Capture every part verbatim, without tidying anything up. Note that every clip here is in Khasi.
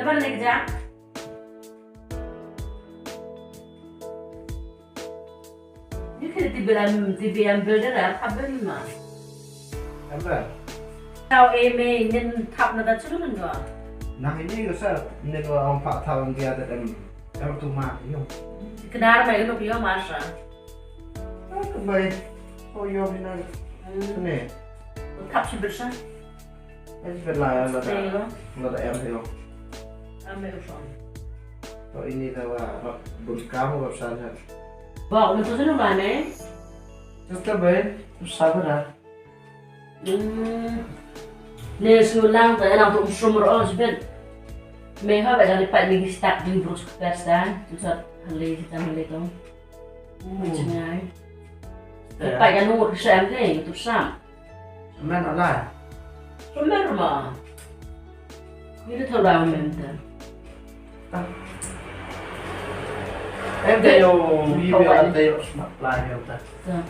Ban lek ja. Ni kiri T B M, T B M builder ar thap ben ma. Em ba? Tau e me ngin thap na ta chulu ngan go. Nang ini ko sa, ini ko ong pak tau dia ta em. Em tu ma yo. Kenar mai ko yo masa. Ah, ke bai. Oh yo mina. Hmm. Ni. Thap si bersa. Em, pynlait lada, lada em hi ong. Ame u shong. To ini da wa, wa bun kam wa sa ha. Ba, um tu sunu ba ne? Testa be, sa ba da. Hmm. Ne sunu lang ta, nang tu um shong ro sbet. Me ha ba jali pat ni stak din brus pesta, tu sa hali kita hali tu. Hmm. Chingai. Te pat ka nu ru sam ne, tu sam. Shmen ala. Shmen ma. Ni tu thau dau men ta. Em te yo, wi wi ala te yo sma pla yo ta. Ta.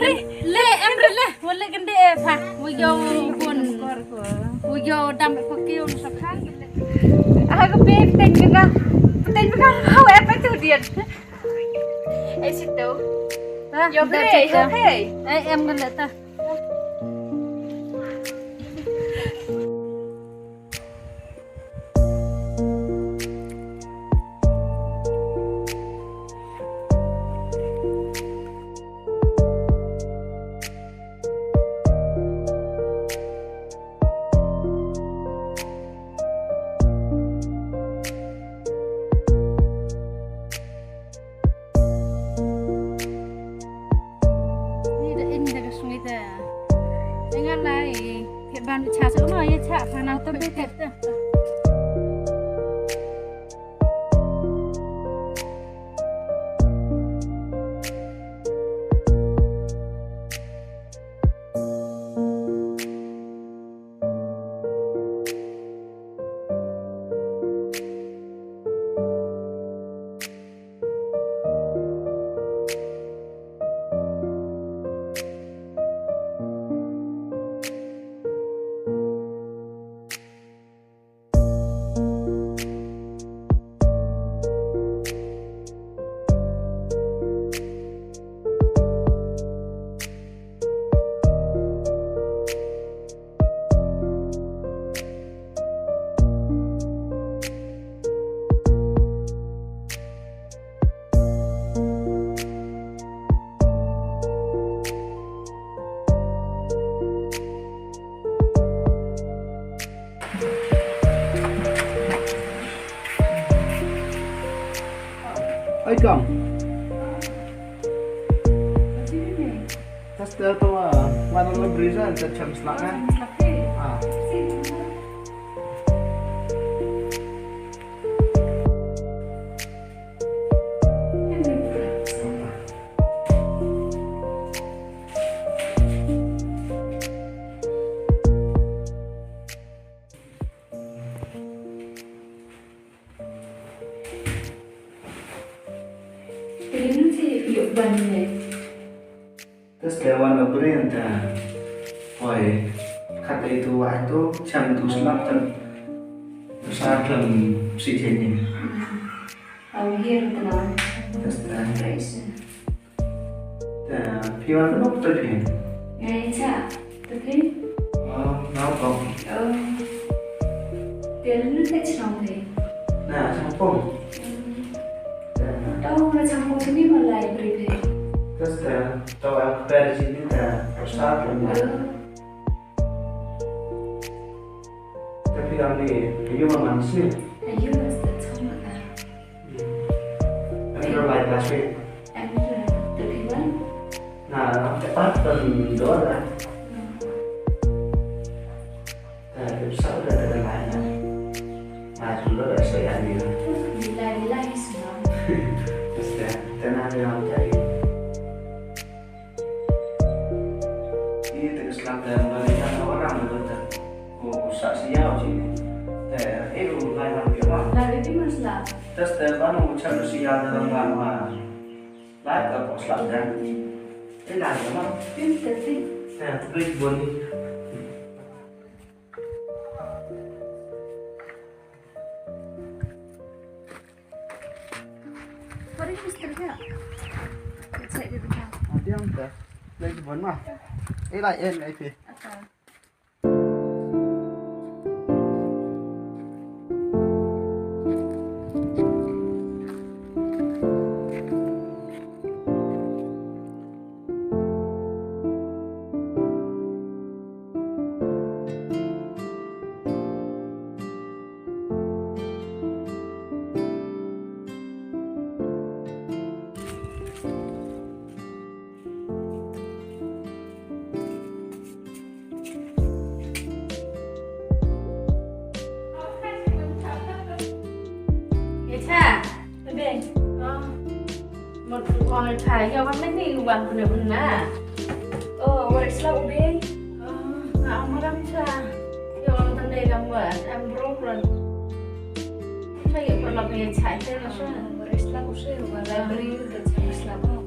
Re, le, em re le, wale kende e pha, wo yo bun, wo yo dam e pha kiu sa khan. Ah, ko pe ten ka, ten ka, hau e pa tu dian. Ei, situ. Ah, yo, da hey, situ. Hey. Ei, em ka leta. Ni da, ni da ka sngi da. Nga lai, phi ban cha sa no, ye cha pa nang to be te. Ai kam. Testa to, ah, mana lo brisa, ta chance lah, eh. Ah. Te wan la briew te. Hoi. Khat dei tu wai tu, cham tu slap te. Sa khlem si chen ni. Au hier te na. Testa. Praise. Te phi wan tu phi. Ngai cha. Te phi. Oh, na pong. Oh. Te lu te chnong phi. Na, chnong pong. Hmm. Te. Tau na chnong pong sini ma library phi. Testa. Tau aku peri sini te. Sa khlem. Oh. Te phi wan ni, ayu ma man sini. Ayu ma sa chong ma ta. Em ro lai class phi. Em ro, te phi wan? Na, te pat pyn dor da. Te, te sa da te lai na. Na, jul da sa ya ni. Ni lai, ni lai sma. Te, te, te Ano, chak si ya da ma ma. Lai ka ko slap dan. Eh, lai ka ma. Tin, tin, tin. Ya, tu bun ni. What is this thing here? It's like the Adianta. Lai ka bun ma. Eh, lai en, lai pi. Okay. Ye cha. Ebe. Ah. Mut wan cha, ya wan ni wan pune pune. Oh, what is love, ebe? Ah, na amaram cha. Ya wan tande gam wan, I'm broke run. Cha ye pun love ye cha, ite na cha. What is love, use wan library, ke cha is love.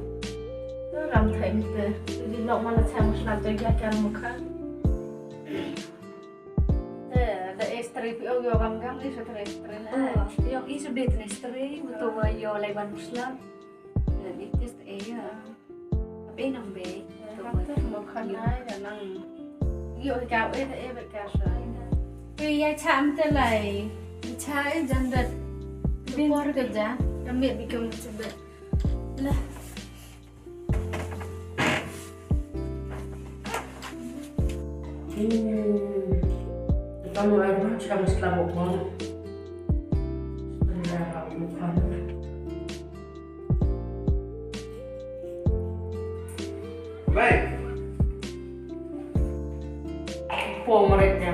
Ram thai mite. Jadi nok mana cha muslim tu ya kan muka. Eh, da estri pi o yo gam gam ni sa tre estri na. Oh, yo i sa bet ne estri, betul wa yo lai ban muslim. Eh, it is eh ya. Apa nang be? Betul wa. Mo khana ya nang. Yo ka e da e be ka sa. Pe ya cha am te lai. Cha e jan da. Bin por ka ja. Kami bikin cuba. Lah. Hmm. Ito mo ay ba? Siya mas labo ko. Siya mas labo ko. Bye. Pom rit ïa.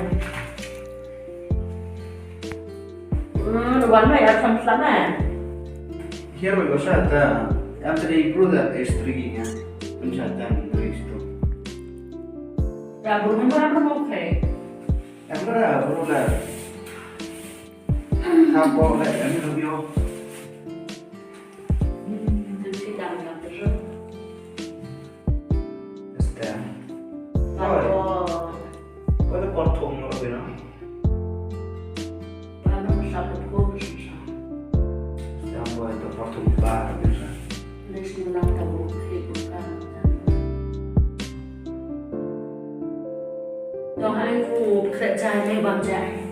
Hmm, wan ma ïa sam slam eh. Hiar bai basa ta. Am tadi bru da estri ïa. Penjatan dari situ. Ya bru memang apa mau kayak. Am ra bru la. Hapo la am rubio. Este. Oi. Oi, por thum lo bino. Este, oi, por thum ba bino. Dong ai u kret jai me bam jai.